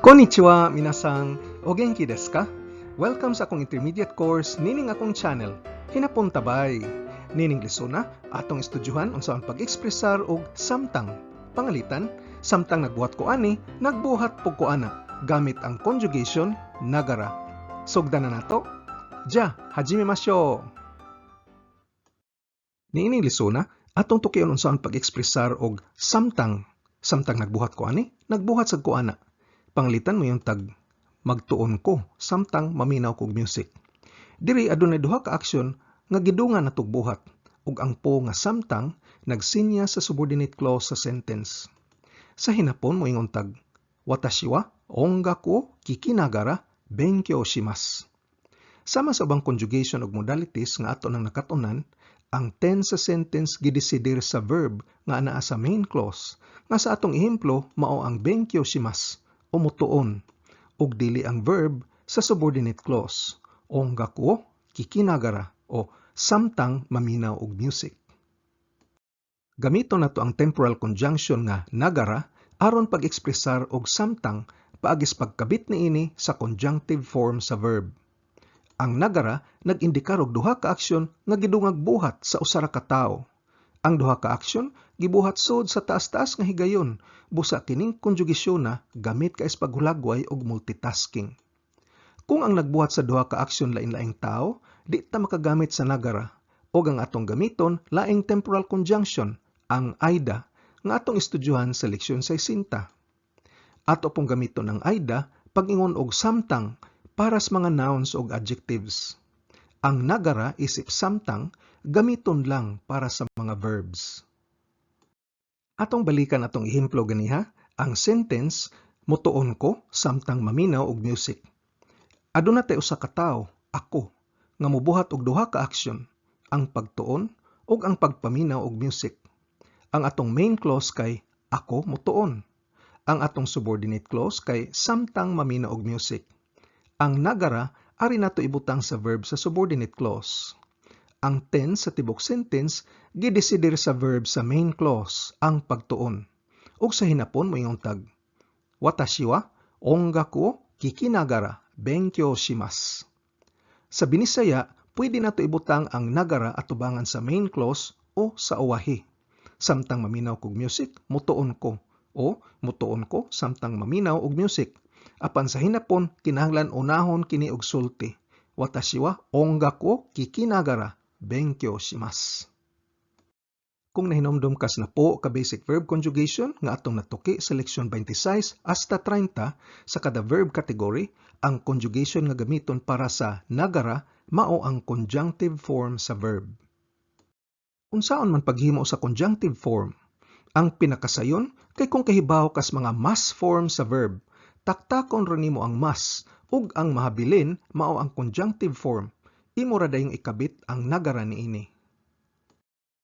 Konnichiwa, minasan! O genki desu ka? Welcome sa akong intermediate course nining akong channel, Hinapon Tabay. Nining lesona, atong estudyuhan unsa ang pag-ekspresar og samtang. Pangalitan, samtang nagbuhat ko ani, nagbuhat pug ko ana, gamit ang conjugation nagara. Sugdan na nato. Ja, hajimemashou. Niining lesona, atong tukion unsa ang pag-ekspresar og samtang. Samtang nagbuhat ko ani, nagbuhat sad ko ana. Panglitan mo yung tag magtuon ko samtang maminaw kog music. Diri adunay duha ka aksyon nga gidungan natog buhat ug ang po nga samtang nagsinya sa subordinate clause sa sentence. Sa Hinapon moingon tag watashi wa ongaku o kikinagara benkyou shimasu. Sama sa ubang conjugation ug modalities nga ato nang nakat-unan, ang tense sa sentence gidesidir sa verb nga anaa sa main clause nga sa atong ehemplo mao ang benkyou shimasu o mutuon ug dili ang verb sa subordinate clause ongaku o kikinagara o samtang maminaw og music. Gamiton nato ang temporal conjunction nga nagara aron pag-ekspresar og samtang paagis pagkabit niini sa conjunctive form sa verb. Ang nagara nag-indikar og duha ka aksyon nga gidungag buhat sa usa ra ka tawo. Ang duha ka aksyon gibuhat sud sa taas-taas nga higayon, busa kining konjugasyon na gamit kay sa paghulagway og multitasking. Kung ang nagbuhat sa duha ka aksyon lain-laing tawo, di ta makagamit sa nagara ug ang atong gamiton laing temporal conjunction, ang aida, nga atong estudyuhan sa leksyon 60. Ato pong gamiton ang aida pag-ingon og samtang para sa mga nouns ug adjectives. Ang nagara isip samtang gamiton lang para sa mga verbs. Atong balikan atong ehemplo ganiha, ang sentence mutuon ko samtang maminaw og music. Aduna tay usa ka tawo, ako, nga mobuhat og duha ka aksyon, ang pagtuon ug ang pagpaminaw og music. Ang atong main clause kay ako mutuon. Ang atong subordinate clause kay samtang maminaw og music. Ang nagara ari nato ibutang sa verb sa subordinate clause. Ang tense sa tibok sentence gidesidir sa verb sa main clause, ang pagtuon. Ug sa Hinapon moingon tag watashi wa ongaku o kikinagara benkyou shimasu. Sa Binisaya, pwede nato ibutang ang nagara atubangan sa main clause o sa uwahi. Samtang maminaw kog music, mutuon ko, o mutuon ko samtang maminaw og music. Apan sa Hinapon, kinahanglan unahon kini og sulti. Watashi wa ongaku o kikinagara benkyou shimasu. Kung nahinomdom kas napo ka basic verb conjugation nga atong natuki sa leksyon 26 hasta 30, sa kada verb category, ang conjugation nga gamiton para sa nagara mao ang conjunctive form sa verb. Unsaon man paghimo sa conjunctive form? Ang pinakasayon kay kung kahibaw kas mga mas form sa verb, taktakon ra nimo ang mas ug ang mahabilin mao ang conjunctive form. Imo ra dayong ikabit ang nagara niini.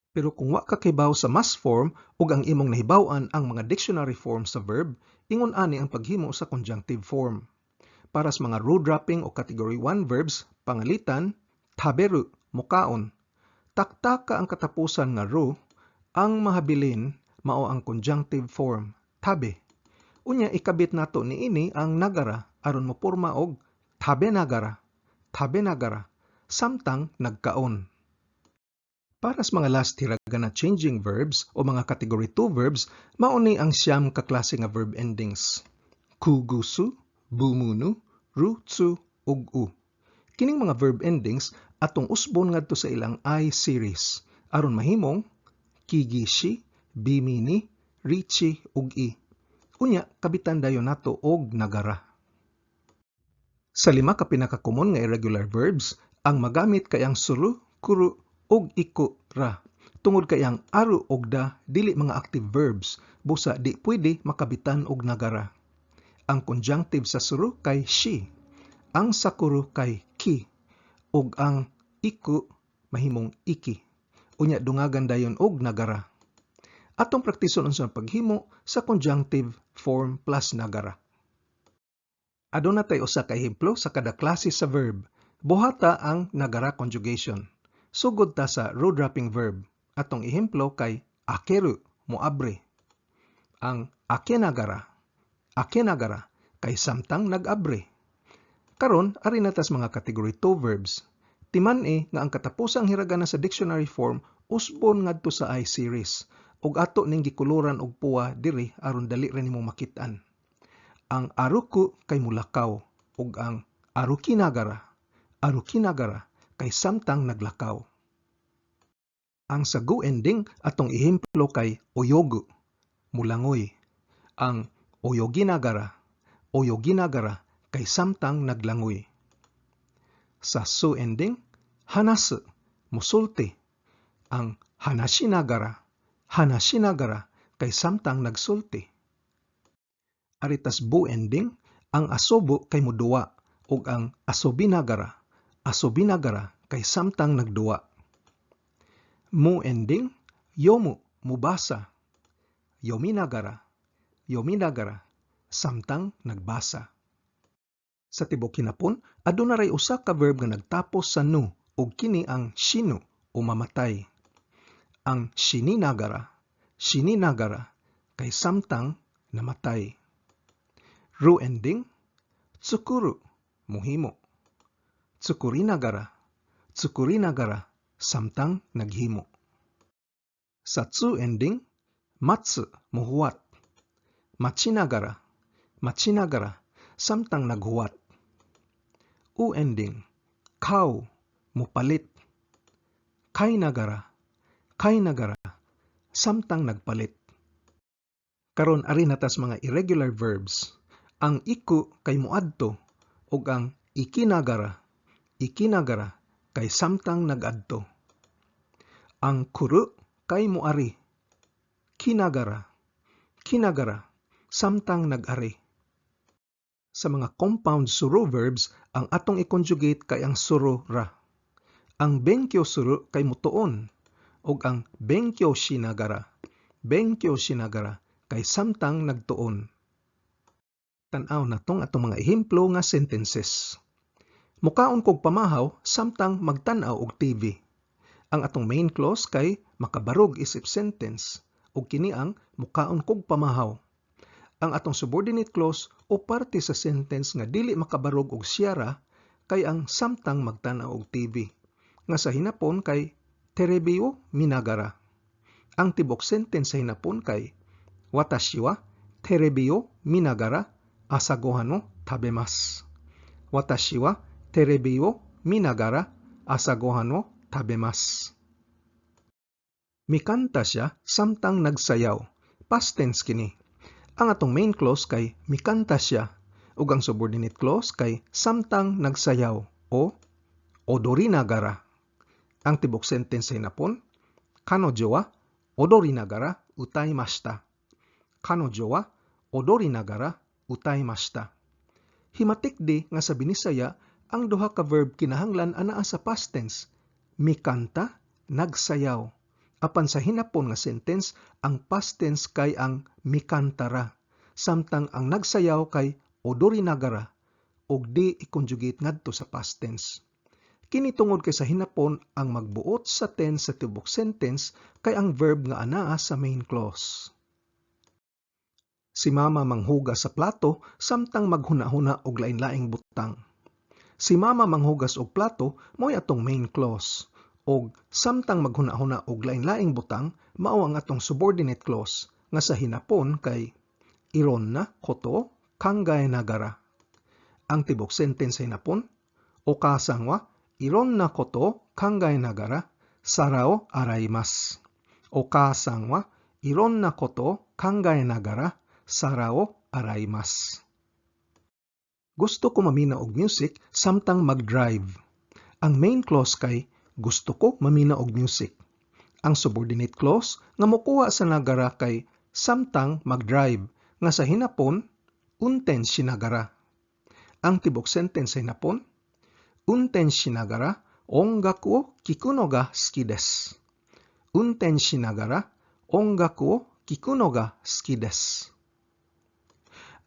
Pero kung wa ka kahibaw sa mas form ug ang imong nahibaw-an ang mga dictionary form sa verb, ingon ani ang paghimo sa conjunctive form. Para sa mga ru-dropping o category 1 verbs, pangalitan, taberu, mukaon. Taktaka ang katapusan nga ru, ang mahabilin mao ang conjunctive form, tabe. Unya ikabit nato niini ang nagara aron moporma og tabenagara, tabenagara, samtang nagkaon. Para sa mga last hiragana changing verbs o mga category 2 verbs, mao ni ang 9 ka klase nga verb endings: Kugusu, bumunu, ru, tsu, ug u. Kining mga verb endings atong usbon ngadto sa ilang I series aron mahimong kigishi, bimini, richi ug i. Unya kabitan dayon nato og nagara. Sa lima ka pinakakomon nga irregular verbs, ang magamit kay ang suru, kuru ug iku ra. Tungod kay ang aru ug da dili mga active verbs, busa di pwede makabitan og nagara. Ang conjunctive sa suru kay shi, ang sa kuru kay ki, ug ang iku mahimong iki. Unya dungagan dayon og nagara. Atong praktison unsa ang paghimo sa conjunctive form plus nagara. Aduna tay usa ka ehemplo sa kada klase sa verb. Buhata ang nagara conjugation. Sugod ta sa ru-dropping verb. Atong ehemplo kay akeru, moabre. Ang akenagara, akenagara, kay samtang nag-abre. Karon, ari na tas mga category 2 verbs. Timan-i nga ang katapusang hiragana sa dictionary form usbon ngadto sa I series ug ato ning gikuluran og puwa diri aron dali ra nimo makit-an. Ang aruku kay mulakaw ug ang arukinagara, arukinagara kay samtang naglakaw. Ang sa gu ending, atong ehemplo kay oyogu, mulangoy. Ang oyoginagara, oyoginagara kay samtang naglangoy. Sa su ending, hanasu, musulti. Ang hanashinagara, hanashinagara kay samtang nagsulti. Ari tas bu ending, ang asobu kay muduwa ug ang asobinagara, asobinagara kay samtang nagduwa. Mu ending, yomu, mubasa. Yominagara, yominagara, samtang nagbasa. Sa tibuok Hinapon, aduna ray usa ka verb nga nagtapos sa nu ug kini ang shinu o mamatay. Ang shininagara, shininagara kay samtang namatay. Ru ending, tsukuru, muhimo. Tsukurinagara, tsukurinagara, samtang naghimo. Sa tsu ending, matsu, muhuwat. Machinagara, machinagara, samtang naghuwat. U ending, kau, mupalit. Kainagara, kainagara, samtang nagpalit. Karon, ari na tas mga irregular verbs. Ang iku kay muadto ug ang ikinagara, ikinagara kay samtang nagadto. Ang kuru kay muari. Kinagara, kinagara, samtang nag-ari. Sa mga compound suru verbs, ang atong i-conjugate kay ang suru ra. Ang benkyo suru kay mutuon ug ang benkyo shinagara kay samtang nagtuon. Tan-aw natong atong mga ehemplo nga sentences. Mukaon kog pamahaw samtang magtan-aw og TV. Ang atong main clause kay makabarog isip sentence ug kini ang mukaon kog pamahaw. Ang atong subordinate clause o parte sa sentence nga dili makabarog og siya ra kay ang samtang magtan-aw og TV nga sa Hinapon kay terebi o minagara. Ang tibok sentence sa Hinapon kay watashi wa terebi o minagara asagohan o tabemasu. Watashi wa terebi o minagara asagohan o tabemasu. Mikanta siya samtang nagsayaw. Past tense kini. Ang atong main clause kay mikanta siya ug ang subordinate clause kay samtang nagsayaw o odorinagara. Ang tibok sentence sa Hinapon, kanojo wa odorinagara utaimashita. Kanojo wa odorinagara utaimashita. Himatik di nga sa Binisaya, ang duha ka verb kinahanglan anaa sa past tense. Mikanta, nagsayaw. Apan sa Hinapon nga sentence, ang past tense kay ang mikantara, samtang ang nagsayaw kay odorinagara ug di i-conjugate ngadto sa past tense. Kini tungod kay sa Hinapon, ang magbuot sa tense sa tibok sentence kay ang verb nga anaa sa main clause. Si mama manghugas sa plato samtang maghuna-huna og lain-laing butang. Si mama manghugas og plato mao'y atong main clause ug samtang maghuna-huna og lain-laing butang mao ang atong subordinate clause nga sa Hinapon kay ironna koto o kangaenagara. Ang tibok sentence sa Hinapon, okasan wa ironna koto o kangaenagara sara o araimasu. Okasan wa ironna koto o kangaenagara sara o araimasu. Gusto ko maminaw og music samtang mag-drive. Ang main clause kay gusto ko maminaw og music. Ang subordinate clause nga mokuha sa nagara kay samtang mag-drive nga sa Hinapon unten shinagara. Ang tibok sentence sa Hinapon, unten shinagara ongaku o kiku no ga suki desu. Unten shinagara ongaku o kiku no ga suki desu.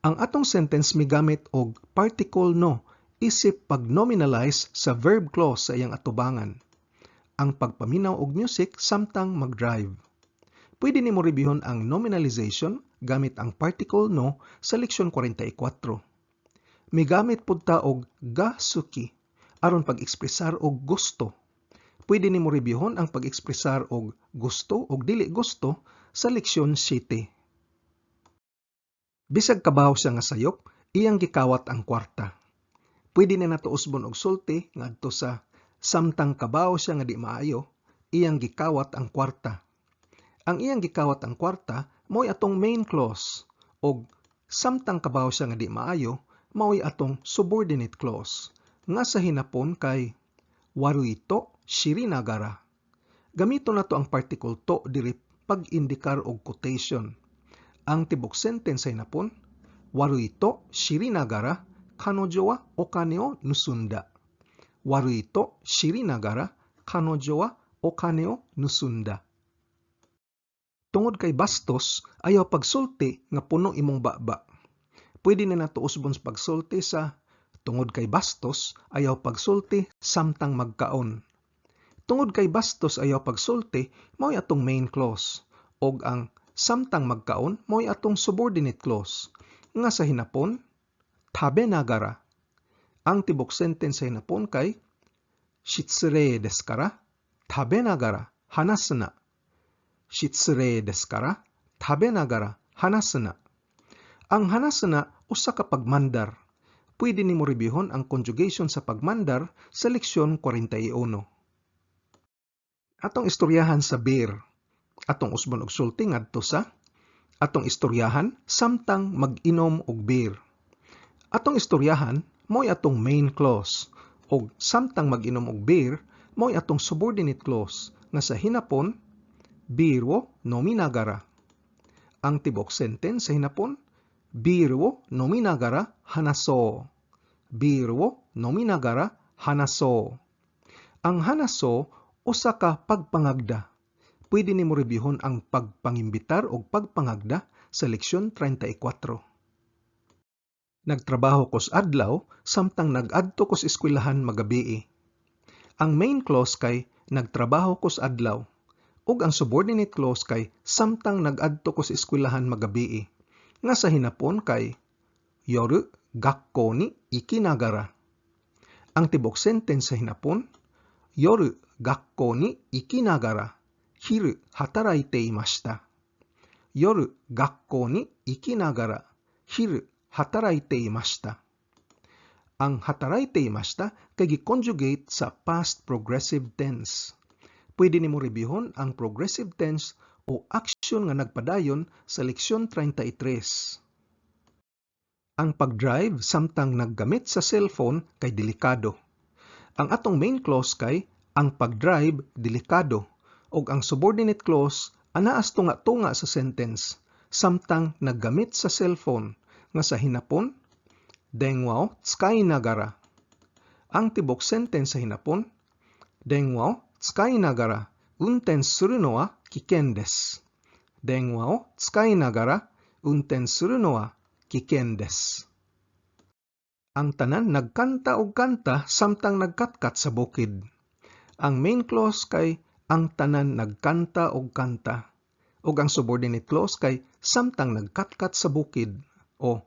Ang atong sentence migamit og particle no isip pag-nominalize sa verb clause sa iyang atubangan. Ang pagpaminaw og music samtang mag-drive. Pwede nimo reviewon ang nominalization gamit ang particle no sa leksyon 44. Migamit pud ta og ga suki aron pag-ekspresar og gusto. Pwede nimo rebyuhon ang pag-ekspresar og gusto og dili gusto sa leksyon 7. Bisag kabaw siya nga sayop, iyang gikawat ang kwarta. Pwede na nato usbon og sulti ngadto sa samtang kabaw siya nga di maayo, iyang gikawat ang kwarta. Ang iyang gikawat ang kwarta mao'y atong main clause og samtang kabaw siya nga di maayo mao'y atong subordinate clause nga sa hinapon kay warui to shirinagara. Gamito nato ang particle to diri pag-indikar og quotation. Ang tibok sentence sa hinapon, warui to shirinagara kanojo wa okane o nusunda. Warui to shirinagara kanojo wa okane o nusunda. Tungod kay bastos, ayaw pagsulti nga puno imong baba. Pwede na nato usbon sa pagsulti sa tungod kay bastos, ayaw pagsulti samtang magkaon. Tungod kay bastos ayaw pagsulti, mao'y atong main clause. Og ang samtang magkaon, mao'y atong subordinate clause. Nga sa hinapon, tabenagara. Ang tibok sentence sa hinapon kay shitsurei desu kara, tabenagara, hanasu na. Shitsurei desu kara, tabenagara, hanasu na. Ang hanasu na usa ka pagmandar. Pwede nimo rebyuhon ang conjugation sa pagmandar sa leksyon 41. Atong istoryahan sa beer. Atong usbon og sulti ngadto sa atong istoryahan samtang mag-inom og beer. Atong istoryahan mao'y atong main clause og samtang mag-inom og beer mao'y atong subordinate clause nga sa hinapon beer wo nominagara. Ang tibok sentence sa hinapon, beer wo nominagara hanaso. Beer wo nominagara hanaso. Ang hanaso usa ka pagpangagda. Pwede nimo rebyuhon ang pagpangimbitar og pagpangagda sa leksyon 34. Nagtrabaho kos adlaw samtang nag-adto kos eskwelahan magabii. Ang main clause kay nagtrabaho kos adlaw ug ang subordinate clause kay samtang nag-adto kos eskwelahan magabii. Nga sa hinapon kay yoru gakko ni ikinagara. Ang tibok sentence sa hinapon, yoru gakko ni ikinagara, hiru hataraite imashita. Yoru gakko ni ikinagara, hiru hataraite imashita. Ang hataraite imashita kay gi-conjugate sa past progressive tense. Pwede nimo rebyuhon ang progressive tense o aksyon nga nagpadayon sa leksyon 33. Ang pag-drive samtang naggamit sa cellphone kay delikado. Ang atong main clause kay ang pag-drive delikado ug ang subordinate clause anaas tunga-tunga sa sentence samtang naggamit sa cellphone nga sa hinapon denwa o tsukainagara. Ang tibok sentence sa hinapon, denwa o tsukainagara unten suru no wa kiken desu. Denwa o tsukainagara unten suru no wa kiken desu. Ang tanan nagkanta og kanta samtang nagkatkat sa bukid. Ang main clause kay ang tanan nagkanta og kanta ug ang subordinate clause kay samtang nagkatkat sa bukid o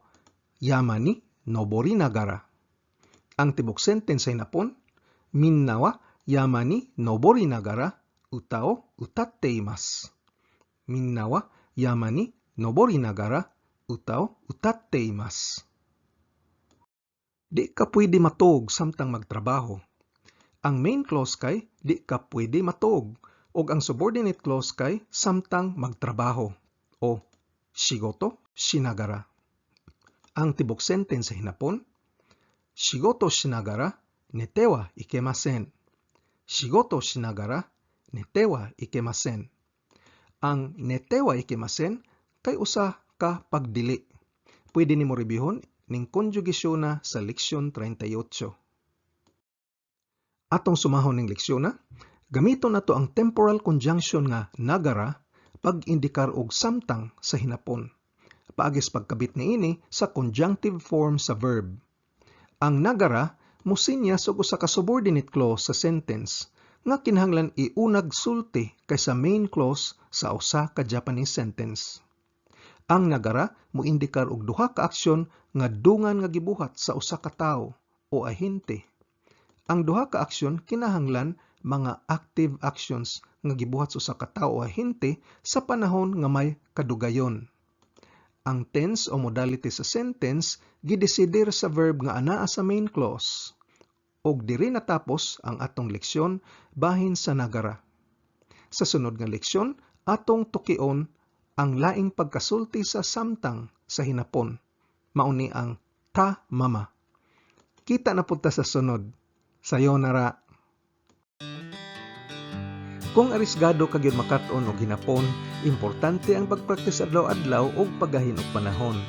yama ni noborinagara. Ang tibok sentence sa hinapon, minna wa yama ni noborinagara uta o utatte imasu. Minna wa yama ni noborinagara uta o utatte imasu. Di ka pwede matuog samtang magtrabaho. Ang main clause kay di ka pwede matuog ug ang subordinate clause kay samtang magtrabaho o shigoto shinagara. Ang tibok sentence sa hinapon, shigoto shinagara nete wa ikemasen. Shigoto shinagara nete wa ikemasen. Ang nete wa ikemasen kay usa ka pagdili. Pwede nimo rebyuhon ning konjugasyon na sa leksyon 38. Atong sumahon ning leksyon na, gamiton nato ang temporal conjunction nga nagara pag-indikar og samtang sa hinapon. Paagi sa pagkabit niini sa conjunctive form sa verb. Ang nagara mosinyas og usa ka subordinate clause sa sentence nga kinahanglan iunag sulti kaysa main clause sa usa ka Japanese sentence. Ang nagara moindikar og duha ka aksyon nga dungan nga gibuhat sa usa ka tawo o ahente. Ang duha ka aksyon kinahanglan mga active actions nga gibuhat sa usa ka tawo o ahente sa panahon nga may kadugayon. Ang tense o modality sa sentence gidesidir sa verb nga anaa sa main clause. Og diri natapos ang atong leksyon bahin sa nagara. Sa sunod nga leksyon, atong tukion ang laing pagkasulti sa samtang sa Hinapon. Mao ni ang ta mama. Kita na pud ta sa sunod. Sayonara. Kung arisgado ka gyud makat-on og Hinapon, importante ang pagpraktis adlaw-adlaw ug paggahin og panahon.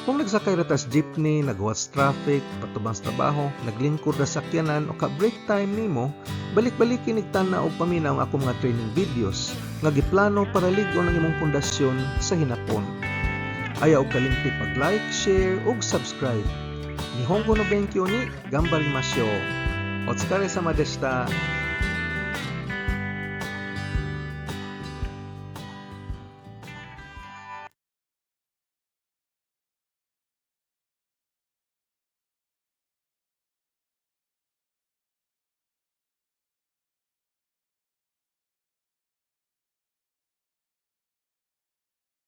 Kung nagsakay ra tas jeepney, naghuwat sa traffic, patubang sa trabaho, naglingkod ra sa sakyanan o ka break time nimo, balik-baliki nig tan-aw og paminaw ang akong mga training videos nga giplano para lig-on ang imong pundasyon sa Hinapon. Ayaw og kalimti pag-like, share ug subscribe. Nihongo no benkyou ni gambarimasho. Otsukaresama deshita.